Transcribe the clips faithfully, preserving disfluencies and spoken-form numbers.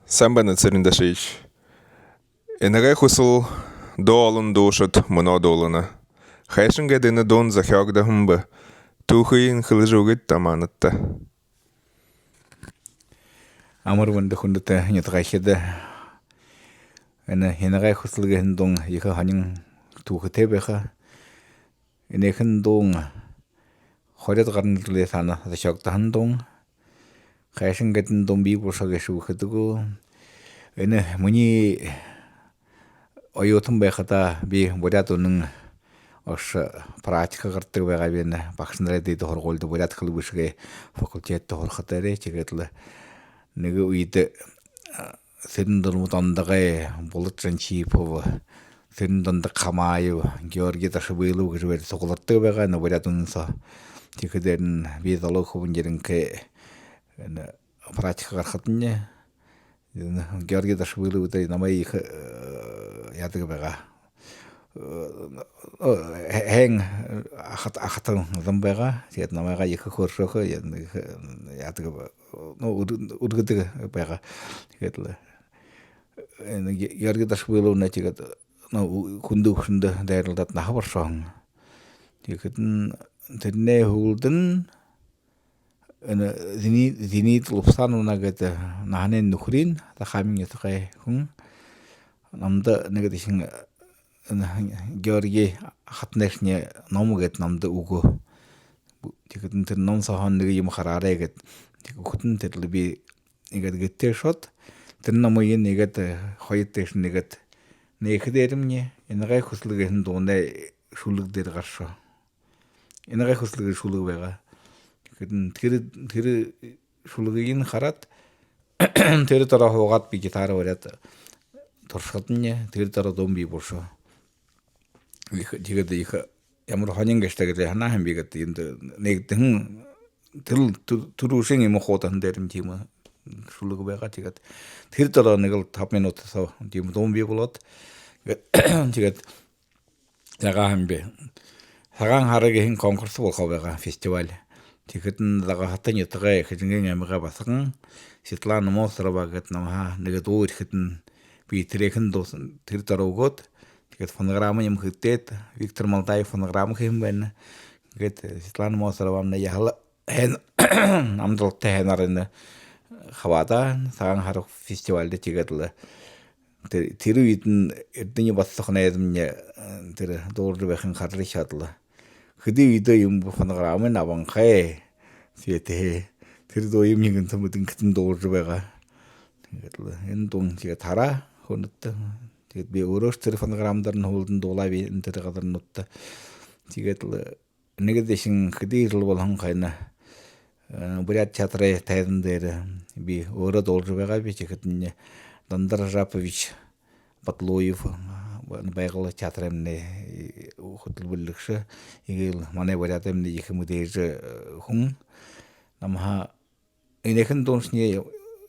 Сайн байна, Цырен Дашиевич. «Инагай хүсэл» дуу олон дуушад мүнөө дуулана. Хайшан гээд энэ дуун зохёогдоһон бэ? Түүхыень хэлэжэ үгыт даа маанадта. Амар мэндэ, хүндэтэ нютагайхид. Энэ «Инагай хүсэл» гэһэн дуун ехэ һонин түүхэтэй байха. Энэхэн дуун хорёод гаран жэлэй саана зохёогдоһон дуун. Хайшан гээд энэ дуун бии болошоо гээшэб гэхэдэ гү, энэ минии оюутан байхадаа би Буряад үнэн ошожо практика гарадаг байгааб, энэ багшанарай дээдэ һургуулида буряад хэлэ бэшэгэй факультедтэ һурахадаа. Тиигээд лэ нэгэ үедэ, а, Сэрэн-Дулма Дондогой, Булад Жанчипов, Сэрэн-Дондог Хамаев, Георгий Дашабылов гэжэ бэри суглардаг байгаа, энэ Буряад үнэн соо. Тиихэдээрнь би залуу хүбүүн ерэнхэй, энэ практика гарахадамни, энэ Георгий Дашабылов даа намайе ехэ, э, яадаг байгаа. Э, хэн, ахат-, ахатан зон байгаа. Тиигээд намайгаа ехэ хөөрөөхэ, ехэ яадаг ба-, ну, үр-, үргэдэг байгаа. Тиигээд лэ, э, Ге-, Георгий Дашабыловнай тиигээд, ну, хүндэ үбшэндэ дайралдаад наһа баршоо һэн. Тиихэдэнь тэрэнэй һүүлдэнь энэ Зини-, Зинаида Лубсановна гээд наһанайнь нүхэрынь, Захааминай нютагай хүн, намда нэгэ тиишэнь, энэ Георгий ахатанайшни ном гээд намда үгөө. Тиихэдэнь тэрэ ном сооһоо нэгэ юумэ хараарай гээд. Тиихэдэнь тэрэ лэ би иигээд гэртээ ошоод, тэрэ номыень иигээд, э, хоёр тээшэнь иигээд нээхэдээрэм, «Инагай хүсэл» гэһэн дуунай шүлэг дээрэ гарашоо. «Инагай хүсэл» гэжэ шүлэг байгаа. Тиихэдэнь тэрэ, тэрэ шүлэгыень хараад, тэрэ доро һуугаад би гитара бариад туршахадамни, тэрэ доро дуун бии болошоо. Ехэ, тиигээд ехэ ямар һонин гээшэб гэжэ һанаа һэм би гээд, эндэ нээгдэһэн тэрэл түр-, түрүүшын юумэ хуудаһан дээрэм тиимэ шүлэг байгаа. Тиигээд тэрэ доро нэгэл табан минута соо тиимэ дуун бии болоод, тиигээд, тиигээд яагаа һэм би. «Сагаан һара» гэһэн конкурс болохо байгаа, фестиваль. Тиихэдэнь Загаһата нютагай, Хэжэнгын аймагай басаган Светлана Мосорова гээд намһаа нэгэ дуу ерэхэдэнь, би тэрээхэн дуу тэрэ доро үгөөд, тиигээд фонограмма юумэ хэгдээд, Виктор Молдаев фонограмма хэһэн байна. Тиигээд Светлана Мосоровамнай яһала һайн, амжалтатай һайнаар энэ хабаадаа, «Сагаан һара» фестивальда. Тиигээд лэ тэрэ, тэрэ үедэнь Эрдэни Батсухан найзамни, э, тэрэ дуулажа байхань харжа шадаал. Хэды үедөө юм бэ, фонограммынь абанхай. Тиигээд тэрэ дуу юм нэгэн тэмэдэн хэтэн дуулажа байгаа. Тиигээд лэ энэ дуун тиигээд тараа хүнүүдтэ. Тиигээд би өөрөөшье тэрэ фонограмма дээрэнь һүүлдэнь дуулааб, би энэ тэрэ газарнуудта. Тиигээд лэ нэгэ тээшэнь хэды жэл болоһон хойно, э, Буряад театрай тайзан дээрэ би өөрөө дуулажа байгааб. Тиихэдэнь Дандар Ражапович Батлуев, э, Байгал театраймнай, э, хүтэлбэрилэгшэ, эгээл манай Буряадаймнай ехэ мэдээжэ, э, хүн намһаа «Энээхэн дууншни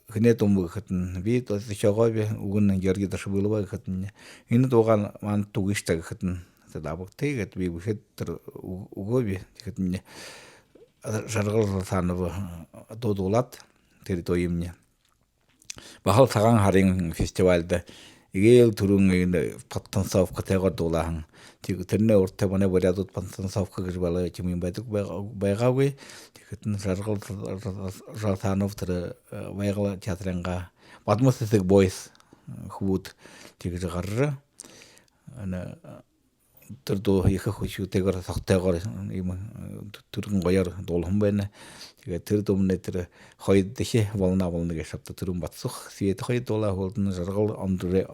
хэнэй дуун бэ?» гэхэдэнь, би тиишээ үгөөб, үгэнь Георгий Дашабыловай гэхэдэнь, «Энэ дуугаа маанадта үгыш даа» гэхэдэнь, «Зай, абагты» гээд би бэшээд тэрэ ү-, үгөөб. Тиихэдэнь Жаргал Жалсанов дуу дуулаад, тэрэ дуу юм. Баһал «Сагаан һарын» фестивальда эгээл түрүүн энэ подтанцовкатайгаар дуулааһан. Тиигээд тэрэнэй урда манай буряадууд подтанцовка гэжэ болоо, тиимэ юм байдаг байга-, байгаагүй. Тиихэдэнь Жаргал Жал-, Жал-, Жалсанов тэрэ, э, Байгал театрайнгаа «Бадма Сэсэг Бойс», э, хүбүүд тиигэжэ гаража, энэ, э, тэрэ дуу ехэ хүсэтэйгээр, согтойгоор, юм, э, тү-, түргэн гоёор дуулаһан байна. Тиигээд тэрэ дуумнай тэрэ «Хоёрдохи волна» болоно гээшэ ааб даа, түрүүн Батсух, Света хоёр дуулаа, һүүлдэнь Жаргал ондо-, э,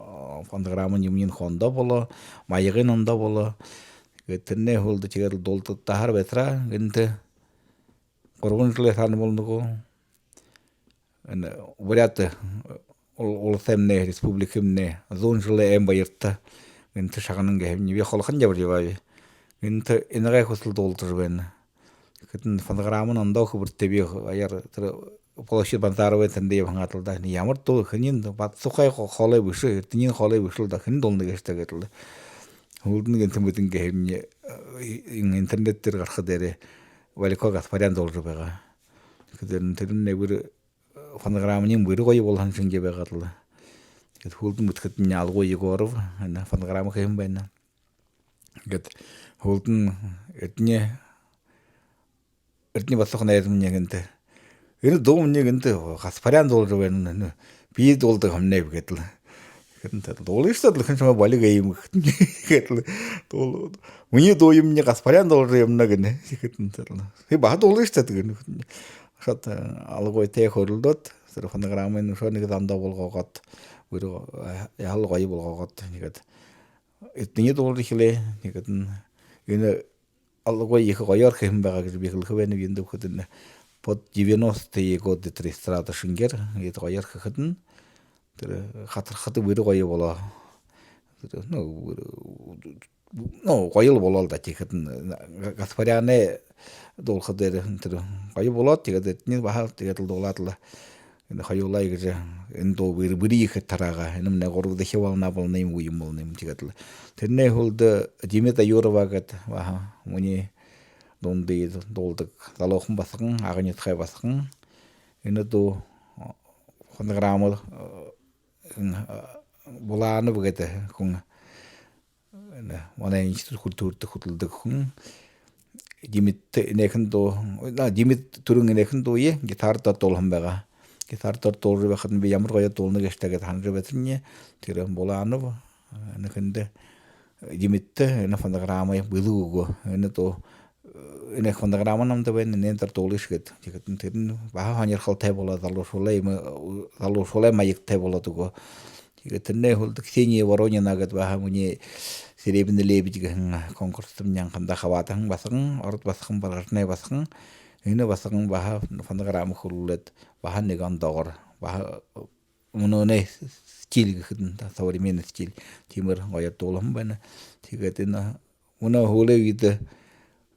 фонограммын юумэниинь ондоо болоо, маягынь ондоо болоо. Тиигээд тэрэнэй һүүлдэ тиигээд лэ дуулдагдаһаар байтараа, гэнтэ гурбан жэлэй саана болоно гү, энэ Буряад, э, ул-, уласаймнай, республикамнай зуун жэлэй ойн баярта гэнтэ шагнан гэһэмни, би холохон ябажа ябааб. Гэнтэ «Инагай хүсэл» дуулдажа байна. Тиихэдэнь фонограммынь ондоо хүбэртэй, би аяар тэрэ площадь Банзаровай тэндэ ябаһан аад лэ даа. «Энэ ямар дуу, хэнэй, Батсухай хо-, хоолой бэшэ, Эрдэниин хоолой бэшэл даа, хэн дуулна гээшэб?» гээд лэ. Һүүлдэнь гэнтэ мэдэн гэһэмни, э, ин-, интернет дээрэ гараха дээрээ Валико Гаспарян дуулажа байгаа. Тиихэдэнь тэрэнь нэбэр, э, фонограммань бүри гоё болоһон шэнги байгаад лэ. Тиигээд һүүлдэнь мэдэхэдэнь Алгу Егоров энэ фонограмма хэһэн байна. Тиигээд һүүлдэнь Эрдэни, Эрдэни Батсухан найзамни гэнтэ: «Энэ дуумни гэнтэ Гаспарян дуулажа байна, би дуулдаг һэмнэб», — гээд лэ. Тиихэдэнь: «Дуулыш даа, хэн шамай болиг юм», — гээд лэ. «Дуу-, минии дуу юмни Гаспарян дуулажа ябана», — гэнэ. Тиихэдэнь: «Тиигээд лэ, тии, баһа дуулыш даа», — гэнэ. Ошоод, э, Алгутай хөөрэлдөөд, тэрэ фонограммыень үшөө нэгэ зандаа болгоод, бүри, э, яһала гоё болгоод, тиигээд Эрдэни дуулажа эхилээ. Тиихэдэнь энэ Алгу ехэ гоёор хэһэн байгаа гэжэ би хэлэхэ байнаб, юундэб гэхэдэнь под девяностые годы тэрэ эстрада шэнгеэр гээд гоёор хэхэдэнь, тэрэ хатархада бүри гоё болоо. Тэрэ, ну, бүри, ну, гоёл болоол даа, тиихэдэнь Гаспарянай дуулаха дээрэ тэрэ гоё болоод, тиигээд Эрдэни баһа тиигээд лэ дуулаад лэ энэ хоюулаа иигэжэ, энэ дуу бүри, бүри ехэ тараагаа. Энэмнай гурбадахи волна болоно юм гү, юм болоно юм, тиигээд лэ. Тэрэнэй һүүлдэ Димит Аюрова гээд баһа минии дуунда дуулдаг залуухан басаган, Агын нютагай басаган. Энэ дуу фонограмма, э, Буланов гэдэг хүн, энэ манай институт культурада хүдэлдэг хүн. Димит энээхэн дуу, а, Димит түрүүн энээхэн дууе гитара дээрэ дуулаһан байгаа. Гитара дээрэ дуулажа байхадань би ямар гоёор дуулана гээшэб даа гээд һанажа байтарни, тэрэ Буланов, э, энээхэндэ Димитэ энэ фонограмма бэлэг үгөө. Энэ дуу, э, энээхэн фонограмма намда байна, энээн дээрэ дуулыш гээд. Тиихэдэнь тэрэнь баһа һонирхолтой болоо, залуушуулай юм, э, залуушуулай маягтай болоод үгөө. Тиигээд тэрэнэй һүүлдэ Ксения Воронина гээд баһа минии «Серебряный лебедь» гэһэн конкурстамни анхандаа хабаадаһан басаган, ород басаган, Баргажанай басаган. Энэ басаган баһа фонограмма хэлүүлээд, баһа нэгэ ондоогоор, баһа мүнөөнэй стиль гэхэдэнь даа, современный стиль, тиимээр гоёор дуулаһан байна. Тиигээд энэ мүнөө һүүлэй үедэ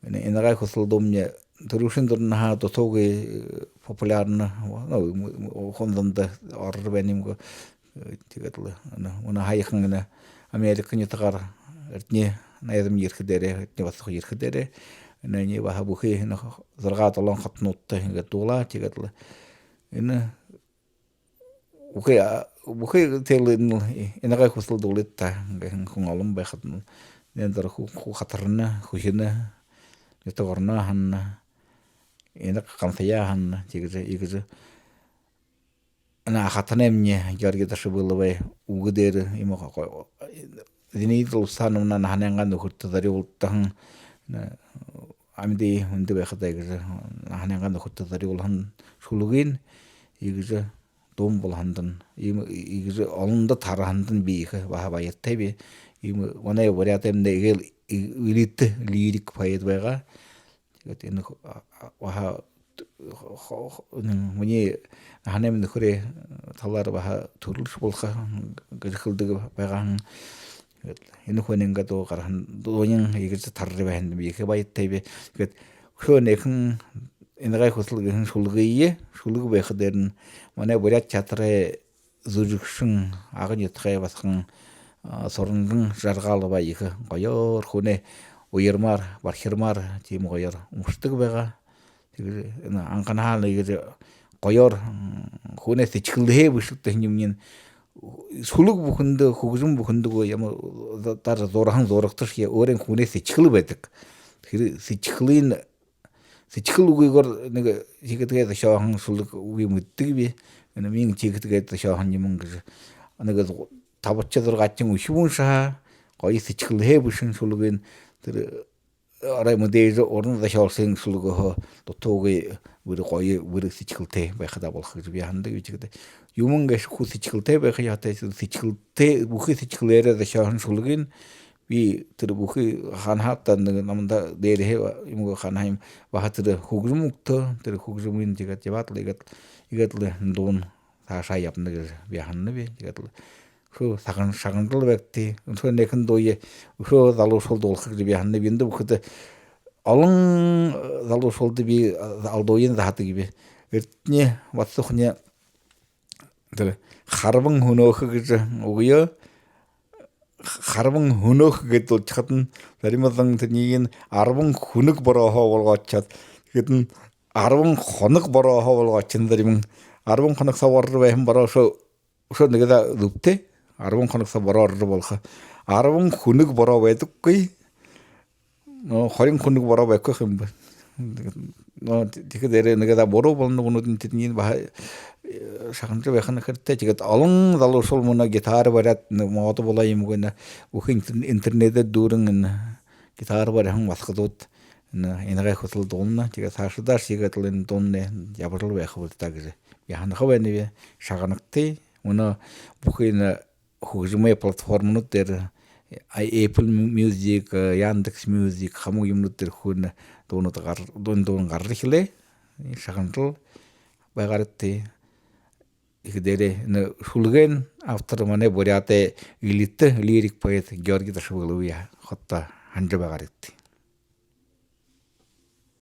энэ «Инагай хүсэл» дуумни түрүүшын дурынһаа дутуугүй, э, популярна, ну, хүн зондо орожо байна юм гү. Э, тиигээд лэ энэ, энэ һаяхан энэ Америка нютагаар Эрдэни найзамни ерэхэдээрээ, Эрдэни Батсухан ерэхэдээрээ, энээниие баһа бүхы энэ зургаа-долоон хотонуудта иигээд дуулаа. Тиигээд лэ энэ бүхы, а, бүхы тэрэл энэ «Инагай хүсэл» дуулыт даа гэһэн хүн олон байхадань, энээн дээрэ хуу, хуу хатарна, хүхинэ, нютаг ороноо һанана, инаг гансаяа һанана. Тиигэжэ, иигэжэ энэ ахатанаймни Георгий Дашабыловай үгэ дээрэ иимэ го-, го-, Зинаида Лусановна наһанайнгаа нүхэртэ зорюулдаһан, энэ, амиды үндэ байхадаа гэжэ наһанайнгаа нүхэртэ зорюулһан шүлэгынь иигэжэ дуун болоһондонь, иимэ, иигэжэ олондо тараһандань би ехэ баһа баяртайб. Иимэ манай Буряадаймнай эгээл элитэ лирик поэт байгаа. Тиигээд энэ хо-, а, а, баһа хо-, хо-, энэ минии наһанайм нүхэрэй талаар баһа түрэлшэ болохо гэжэ хэлэдэг байгаа. Тиигээд энэ хүнэй иигээд дуу гараһан, дуунь иигэжэ таража байһандань би ехэ баяртайб. Тиигээд үшөө энээхэн «Инагай хүсэл» гэһэн шүлэгые, шүлэг байхадаарнь манай Буряад театрай зүжэгшэн, Агын нютагай басаган, а, Суранжан Жаргалова ехэ гоёор хүнэй уярмаар, бархирмаар, тиимэ гоёор уншадаг байгаа. Тиигээд энэ анханһаань иигэжэ гоёор, м, хүнэй сэдьхэлһээ бэшэгдэһэн юмнай, шүлэг бүхэндэ, хүгжэм бүхэндэ гү, ямар, да-, даже зураһан зурагташье өөрын хүнэй сэдьхэл байдаг. Тэрэ сэдьхэлынь, сэдьхэл үгыгөөр нэгэ тиигээд тиигээд зохёоһон шүлэг үгы мэддэгби. Энэ мин тиигээд тиигээд зохёоһон юм гэжэ нэгэ табадахи, зургаадахи үхибүүн шаһа гоё сэдьхэлһээ бэшэһэн шүлэгынь, тэрэ орой мэдээжэ уран зохёолшын шүлэгһөө дутуугүй, бүри гоё, бүри сэдьхэлтэй байха даа болохо гэжэ би һанадаг. Тиигээд юумэн гээшэ хуу сэдьхэлтэй байха ёһотой, сэдьхэлтэй, бүхы сэдьхэлээрээ зохёоһон шүлэгынь би тэрэ бүхы хаанаһаа даа нэгэ намда дээрэһээ юм гү, хаанаһаа юм, баһа тэрэ хүгжэм үгтөө, тэрэ хүгжэмынь тиигээд ябаад лэ, иигээд, иигээд лэ дуун саашаа ябана гэжэ би һананаб. Тиигээд лэ үшөө саган-, шагнажал байгты. Үшөө энээхэн дууе үшөө залуушуул дуулаха гэжэ би һананаб. Юундэб гэхэдэ олон, э, залуушуулда би, э, алдууень заһадагби. Эрдэни Батсуханай тэрэ «Харбан хүнөөхэ» гэжэ үгөө, «Харбан хүнөөхэ» гээд дуулажа байхадань, зариманиинь тэрэниие «арбан хүнэг борооһоо» болгоод шад. Тиихэдэнь «арбан хоног борооһоо» болгоод шад зариманиинь. Арбан хоног соо орожо байһан бороо үшөө, үшөө нэгэдэ дүбтэй. Арбан хоног соо бороо орожо болохо. Арбан хүнэй бороо байдаггүй. Но, хорин хүнэй бороо байхагүй юм бэ. Но, тиихэдээ нэгэдэ буруу болоно, гүнүүд энэ тэдэнь баһа, э, шагнажа байха хэрэгтэй. Тиигээд олон залуушуул мүнөө гитара бариад, нэгэ мода болоо юм гү, энэ бүхы интер-, интернедээр дүүрэн энэ гитара бариһан басагадууд энэ, энэгээ хүсэл дуулна. Тиигээд саашадаашье иигээд лэ энэ дуунай ябажал байха болтогой гэжэ би һанаха байнаб. Шагнагты. Мүнөө бүхы энэ хүгжэмэй платформанууд дээрэ, а, Apple Music, э, Яндекс Мьюзик, хамаг юумэнүүд дээрэ хүнэй дуунууд гар-, дуун, дуун гаража эхилээ. Шагнажал байгаарайгты. Тиихэдээ энэ шүлэгэй автор манай Буряадай элитэ лирик поэт Георгий Дашабыловые ходо һанажа байгаарайгты.